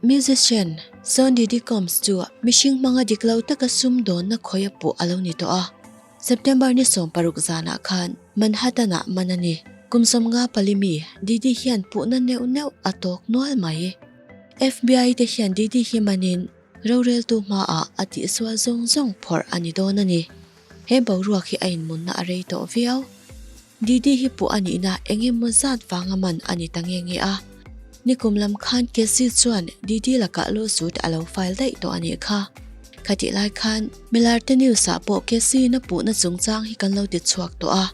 Musician Sean Diddy Combs chu mihring hmanga dik lo taka sumdawnna khawi a puh a lo ni tawh a. September ni 16 zanah khan Manhattan-ah man a ni. Kum 54 mi Diddy hian puhna neuh neuh a tawk nual mai. FBI te hian Diddy hi manin roreltu hmaah a tihsual zawng zawng phawrh a ni dawn a ni. He boruak hi a inmunna a rei tawh viau. Didi hi puh a nihna eng emaw zat vanga man a ni ta nge nge a. Nikum lam khan Cassie chuan Didi lakah lawsuit a lo file daih tawh a nih kha. Khatih lai khan Milarte News ah pawh Cassie in a puhna chungchang hi kan lo ti chhuak tawh a.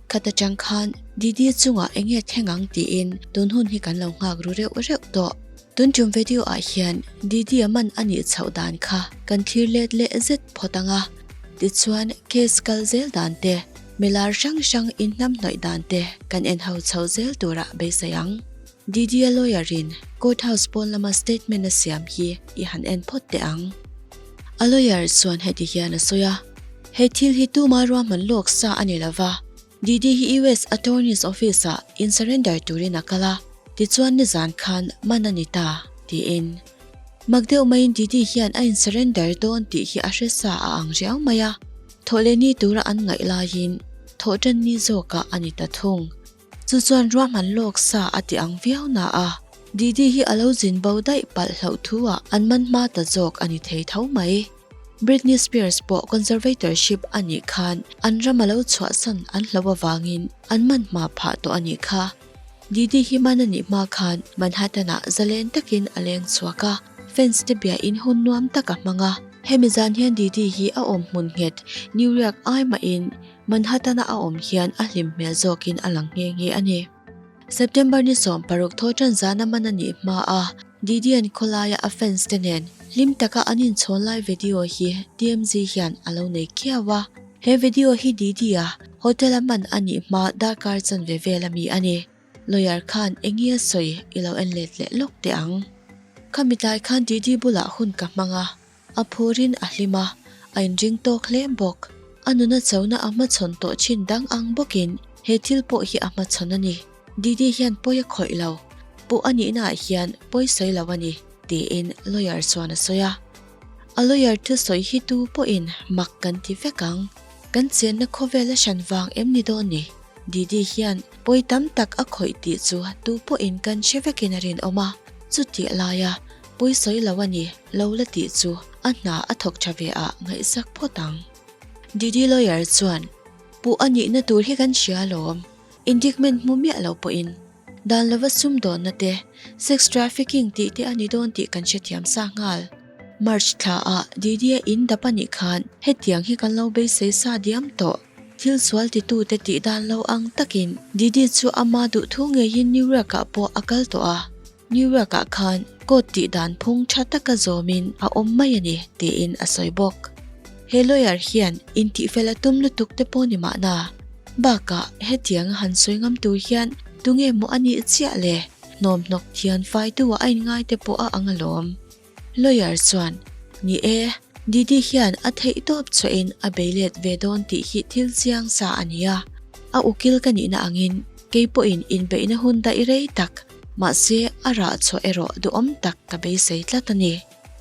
Khat atang khan Didi chungah eng nge thleng ang tiin tun hun hi kan lo nghak ru reuh reuh tawh. Tun tum video ah hian Didi a man a nih chhoh dan kha kan thlir let leh zet phawt ang a. Tichuan case kal zel dan te, milar hrang hrang inhnamhnawih dan te kan en ho chho zel turah beisei ang. Didi a lawyer in court house pawn lama statement a siam hi i han en phawt teh ang. A lawyer chuan heti hian a sawi a, He thil hi tuma ruahman lawk sa a ni lova, Didi hi US Attorney's Office ah in surrender turin a kal a, tichuan nizan khan man a ni ta, tiin. Mak deuh maiin Didi hian a in surrender dawn tih hi a hre sa a ang riau mai a, thawh leh ni tura an ngaih laiin thawh tan ni zawkah a ni ta thung. Chu chuan ruahman lawk sa a ti ang viau na a, Didi hi a lo zin bo daih palh hlauh thu ah an man hma ta zawk a ni thei tho mai. Britney Spears pawh conservatorship a nih khan an ram a lo chhuahsan an hlo avangin an man hma phah tawh a nih kha. Didi hi man a nih hma khan Manhattan-ah zalen takin a leng chhuak a, fans te biain hun nuam tak a hmang a. Hemi zan hian Didi hi a awm hmun nghet New York ai mahin Manhattan-a a awm hian a hlim hmel zawkin a lang nghe nghe a ni. September ni 16 thawhṭan zana man a nih hma a, Didian khawlaia a fans te nen hlim taka an inchhawn lai video hi TMZ hian a lo nei khiau a. He video hi Didi-a hotel a man a nih hma darkar chanve vel a mi a ni. Lawyer khan eng nge a sawi i lo en let leh lawk teh ang. Khami tlai khan Didi bulah hun ka hmang a, a phurin a hlim a, a inring tawk hle bawk. A nuna chona a hmachhawn tawh thin dang ang bawkin he thil pawh hi a hmachhawn a ni. Didi hian pawi a khawih lo, puh a nihnaah hian pawi sawi lo a ni, tiin lawyer chuan a sawi a. A lawyer thusawi hi tu pawhin mak kan ti vek ang. Kan chenna khawvel a hran vang em ni dawn ni? Didi hian pawi tam tak a khawih tih chu tu pawhin kan hre vekin a rinawm a, chutih laia pawi sawi lo a ni lo la tih chu a hna a thawk tha ve ah ngaihsak phawt ang. Didi lawyer chuan, Puh a nihna tur hi kan hria alawm. Indictment hmu miah lo pawhin dan lova sumdawnna te, sex trafficking tih te a ni dawn tih kan hrethiam sa nghal. March thla ah Didi-a in dap a nih khan hetiang hi kan lo beisei sa diam tawh. Thil sual titute tih dan lo ang takin Didi chu ama duhthu ngeiin New York-ah pawh a kal tawh a. New York-ah khan court tih dan phung tha taka zawmin a awm mai a ni tiin a sawi bawk. He lawyer hian intihfel a tum lutuk te pawh ni mahna. Bakah hetiang a han sawi ngam tur hian tunge maw a nih chiah le? Hnawmhnawk thian faitu ah a inngai te pawh a ang alawm. Lawyer chuan, Ni e, Didi hian a theih tawp chhuahin a bei let ve dawn tih hi thil chiang sa a ni a. A ukil ka nihna angin kei pawhin inbeihna hun daih rei tak, mahse a rah chhuah erawh duhawm tak ka beisei tlat a ni.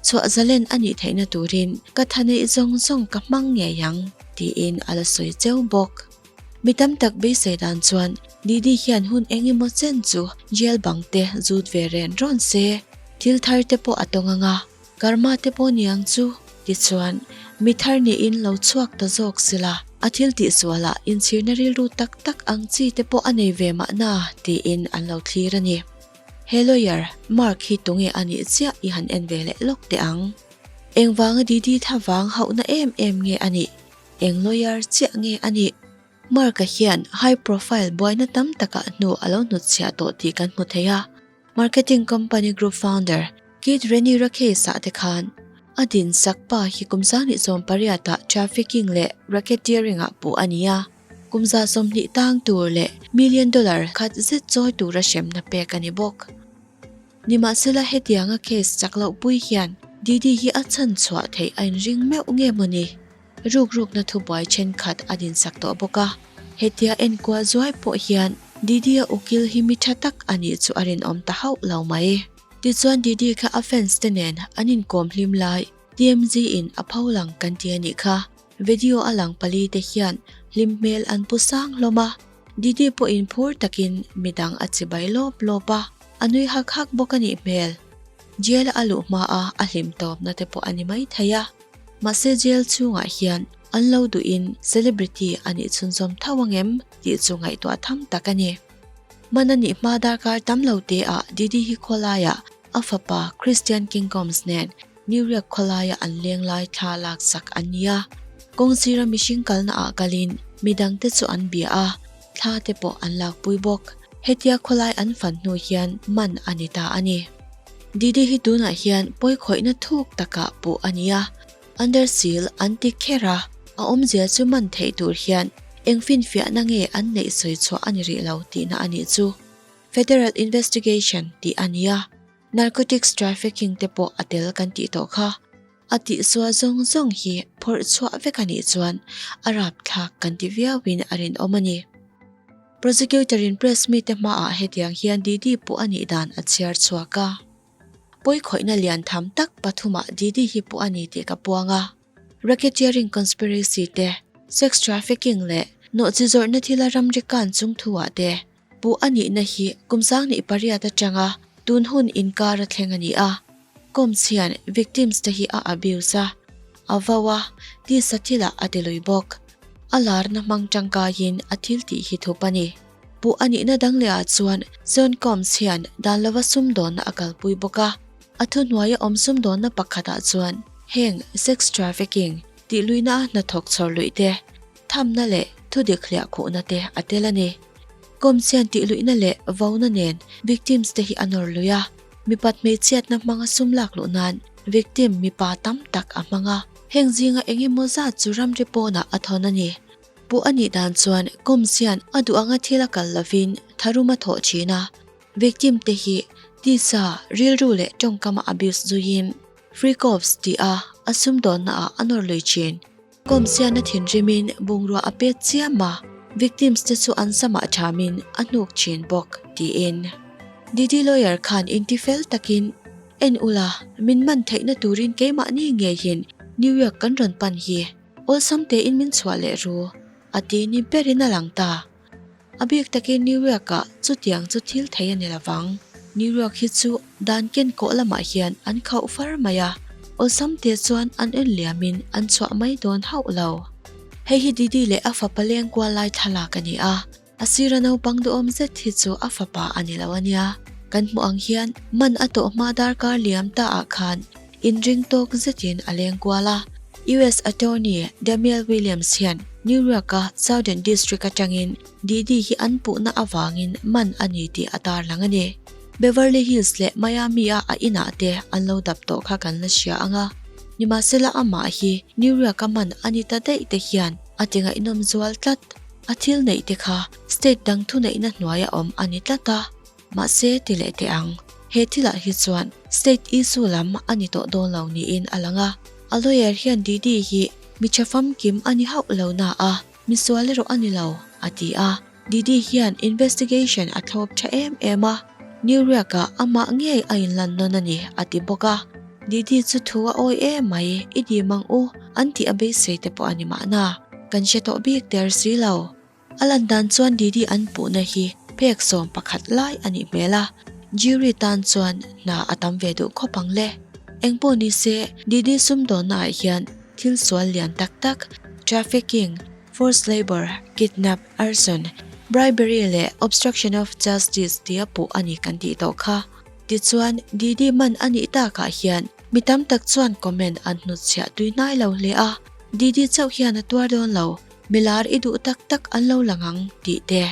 Chhuah zalen a nih theihna turin ka tha neih zawng zawng ka hmang ngei ang, tiin a la sawi cheu bawk. Mi tam tak beisei dan chuan Didi hian hun eng emaw chen chu jail bang te zut ve ren rawn se, thil thar te pawh a tawng ang a, karma te pawh niang chu. Tichuan, mi thar niin lo chhuak ta zawk sela, a thil tihsualah inchhirna rilru tak tak ang chi te pawh a nei ve mahna tiin an lo thlir a ni. He lawyer, Mark hi tunge a nih chiah i han en ve leh lawk teh ang. Engvanga Didi thlavang hauhna em em nge a nih? Eng lawyer chiah nge a nih? Mark-a hian high profile buaina tam takah hnu a lo hnutchhiah tawh tih kan hmu thei a. Marketing company group founder Keith Raniere case-ah te khan a dinsak pa hi kum 28 ah trafficking leh racketeering-ah puh a ni a. Kum 20 tang tur leh million dollar khat zet chawi tura hremna pek a ni bawk. Nimahsela hetianga case chak loh pui hian Didi hi a chhan chhuah theih a inring meuh nge maw ni? Ruk rukna thubuai thenkhat a dinsak tawh bawk a, hetia enkual zuai pawh hian Didi-a ukil hi mi tha tak a nih chu a rinawm ta hauh lo mai. Tichuan Didi kha a fans te nen an inkawm hlim lai TMZ in a pho lang kan ti a nih kha. Video a lang pali te hian hlim hmel an pu sang hlawm a, Didi pawhin phur takin midang a chibai lawp lawp a, a nui hak hak bawk a nih hmel. Jail a luh hma a a hlim tawpna te pawh a ni mai thei a. Mahse jail chhungah hian an lo duhin celebrity a nih chhunzawm tho angem tih chu ngaihtuah tham tak a ni. Hman a nih hma darkar tam lo te ah Didi hi khawlaiah a fapa Christian King Combs nen New York khawlaia an leng lai thla laksak an ni a. Kawng sira mihring kalna ah kalin midang te chu an bia a, thla te pawh an lakpui bawk. Hetia khawlai an fan hnu hian man a ni ta a ni. Didi hi tunah hian pawikhawihna thuk takah puh a ni a, under seal an ti kher a, a awmzia chu man theih tur hian eng finfiahna nge an neih sawi chhuah a ni rih lo tihna a nih chu. Federal investigation tih a ni a, narcotics trafficking te pawh a tel kan tih tawh kha. A tihsual zawng zawng hi phawrh chhuah vek a nih chuan a rapthlak kan ti viauin a rinawm a ni. Prosecutor in press mite hmaah hetiang hian Didi pawh a nih dan a chhiar chhuak a. Pawikhawihna lian tham tak pathumah Didi hi pawh a ni tih ka puang a. Racketeering conspiracy te, sex trafficking leh nawhchi zawrhna thila ramri kan chung thuah te puh a nihna hi kum 18 atanga tun hun inkar a thleng a ni a. Combs hian victims te hi a abuse a, a vau a, tisa thilah a ti lui bawk. A larna hmang tangkaiin a thil tih hi thup a ni. Puh a nihna dang leh ah chuan Sean Combs hian dan lova sumdawnna a kalpui bawk a, a thuhnuaia awm sumdawnna pakhat ah chuan heng sex trafficking tih luihna a hnathawk chhawr luih te, thamna leh thudik hliah khuhna te a tel a ni. Combs hian tih luihna leh vauna nen victims te hi a nawr lui a. Mipat hmeichhiatna hmanga sum lak luh nan victim mipa tam tak a hmang a, heng zinga eng emaw zat chu ramri pawnah a thawn a ni. Puh a nih dan chuan Combs hian a duh anga thil a kal lovin tharum a thawh thin a, victim te hi tisa, rilru leh tawngkama abuse zuiin Free Corps tih a a sumdawnna ah a nawr lui thin. Combs hian a thinrimin bungrua a pet chiam a, victims te chu an samah thamin a hnuk thin bawk, tiin. Didi lawyer khan intifel takin, En ula, min man theihna turin keimahni ngeiin New York kan rawn pan hi, awlsam tein min chhuah leh ru, a ti ni berin a lang ta. A bik takin New York-ah chutiang chu thil thei a ni lo vang. New York hi chu dan ken kawh lamah hian an khauh far mai a, awlsam te chuan an en liamin an chhuah mai dawn hauh lo. Hei hi Didi leh a fapa leng kual lai thlalak a ni a, a sira naupang duhawm zet hi chu a fapa a ni lo a nia. Kan hmuh ang hian man a tawh hma darkar liam ta ah khan inring tawk zetin a leng kual a. US Attorney Damiel Williams hian New York-a Southern District atangin Didi hi an puhna avangin man a ni tih a tarlang a ni. Beverly Hills leh Miami-a a inah te an lo dap tawh kha kan la hria ang a. Nimahsela amah hi New York-a man a ni ta daih te hian a ti ngaihnawm zual tlat. A thil neih te kha state dang thuneihna hnuaia awm a ni tlat a. Mahse ti leh teh ang, he thilah hi chuan state issue lam a ni tawh dawn lo niin a lang a. A lawyer hian Didi hi mi tha famkim a ni hauh lo na a, mi sual erawh a ni lo, a ti a. Didi hian investigation a thlawp tha em em a, New York-ah amah ngei a inlan nawn a ni, a ti bawk a. Didi chu thu a awi em mai, i dim ang u, an tih a beisei te pawh a ni mahna, kan hre tawh bik der si lo. A lan dan chuan Didi an puhna hi phek 11 lai a nih hmel a, jury tan chuan hna a tam ve duh khawp ang le. Engpawh ni se, Didi sumdawnna ah hian thil sual lian tak tak, trafficking, forced labour, kidnap, arson, bribery leh obstruction of justice tia puh a ni kan tih tawh kha. Tichuan, Didi man a nih takah hian mi tam tak chuan comment an hnutchhiah tui hnai lo hle a, Didi chauh hian a tuar dawn lo. Milar i duh tak tak an lo lang ang tih te,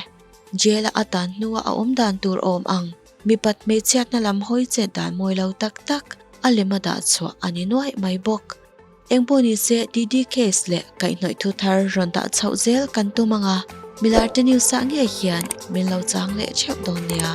jail a atan hnua a awm dan tur awm ang, mipat hmeichhiatna lam hawi chet dan mawi lo tak tak a lem a dah chhuah a ni nuaih mai bawk. Engpawh ni se DD case leh kaihhnawih thu thar rawn dah chhoh zel kan tum ang a, milar te news ah ngei hian min lo chang leh theuh dawn nia.